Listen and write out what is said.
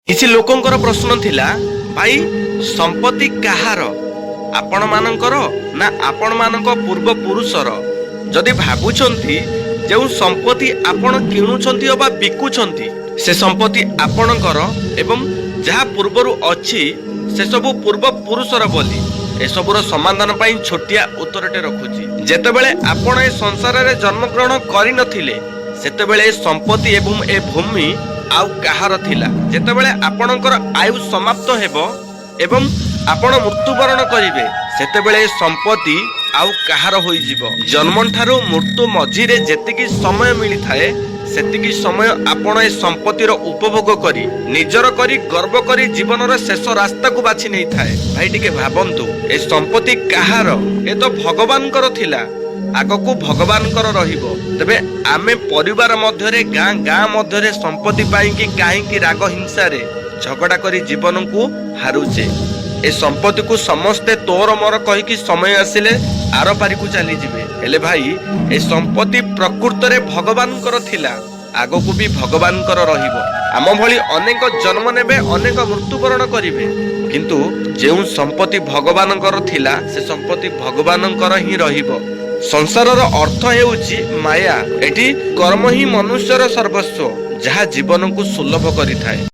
କିଛି ଲୋକଙ୍କର ପ୍ରଶ୍ନ ଥିଲା, ଭାଇ, ସମ୍ପତ୍ତି କାହାର, ଆପଣମାନଙ୍କର ନା ଆପଣମାନଙ୍କ ପୂର୍ବପୁରୁଷର? ଯଦି ଭାବୁଛନ୍ତି ଯେଉଁ ସମ୍ପତ୍ତି ଆପଣ କିଣୁଛନ୍ତି ଅବା ବିକୁଛନ୍ତି ସେ ସମ୍ପତ୍ତି ଆପଣଙ୍କର ଏବଂ ଯାହା ପୂର୍ବରୁ ଅଛି ସେସବୁ ପୂର୍ବ ପୁରୁଷର ବୋଲି, ଏସବୁର ସମାଧାନ ପାଇଁ ଛୋଟିଆ ଉତ୍ତରଟେ ରଖୁଛି। ଯେତେବେଳେ ଆପଣ ଏ ସଂସାରରେ ଜନ୍ମଗ୍ରହଣ କରିନଥିଲେ, ସେତେବେଳେ ଏ ସମ୍ପତ୍ତି ଏବଂ ଏ ଭୂମି ଆଉ କାହାର ଥିଲା। ଯେତେବେଳେ ଆପଣଙ୍କର ଆୟୁ ସମାପ୍ତ ହେବ ଏବଂ ଆପଣ ମୃତ୍ୟୁବରଣ କରିବେ, ସେତେବେଳେ ଏ ସମ୍ପତ୍ତି ଆଉ କାହାର ହୋଇଯିବ? ଜନ୍ମଠାରୁ ମୃତ୍ୟୁ ମଝିରେ ଯେତିକି ସମୟ ମିଳିଥାଏ, ସେତିକି ସମୟ ଆପଣ ଏ ସମ୍ପତ୍ତିର ଉପଭୋଗ କରି, ନିଜର କରି, ଗର୍ବ କରି ଜୀବନର ଶେଷ ରାସ୍ତାକୁ ବାଛି ନେଇଥାଏ। ଭାଇ, ଟିକେ ଭାବନ୍ତୁ, ଏ ସମ୍ପତ୍ତି କାହାର? ଏ ତ ଭଗବାନଙ୍କର ଥିଲା, ଆଗକୁ ଭଗବାନଙ୍କର ରହିବ। ତେବେ ଆମେ ପରିବାର ମଧ୍ୟରେ, ଗାଁ ଗାଁ ମଧ୍ୟରେ ସମ୍ପତ୍ତି ପାଇଁକି କାହିଁକି ରାଗ ହିଂସାରେ ଝଗଡ଼ା କରି ଜୀବନକୁ ହାରୁଛେ? ଏ ସମ୍ପତ୍ତିକୁ ସମସ୍ତେ ତୋର ମୋର କହିକି ସମୟ ଆସିଲେ ଆରପାରିକୁ ଚାଲିଯିବେ। ହେଲେ ଭାଇ, ଏ ସମ୍ପତ୍ତି ପ୍ରକୃତରେ ଭଗବାନଙ୍କର ଥିଲା, ଆଗକୁ ବି ଭଗବାନଙ୍କର ରହିବ। ଆମ ଭଳି ଅନେକ ଜନ୍ମ ନେବେ, ଅନେକ ମୃତ୍ୟୁବରଣ କରିବେ, କିନ୍ତୁ ଯେଉଁ ସମ୍ପତ୍ତି ଭଗବାନଙ୍କର ଥିଲା, ସେ ସମ୍ପତ୍ତି ଭଗବାନଙ୍କର ହିଁ ରହିବ। ସଂସାରର ଅର୍ଥ ହେଉଛି ମାୟା। ଏଠି କର୍ମ ହିଁ ମନୁଷ୍ୟର ସର୍ବସ୍ୱ, ଯାହା ଜୀବନକୁ ସୁଲଭ କରିଥାଏ।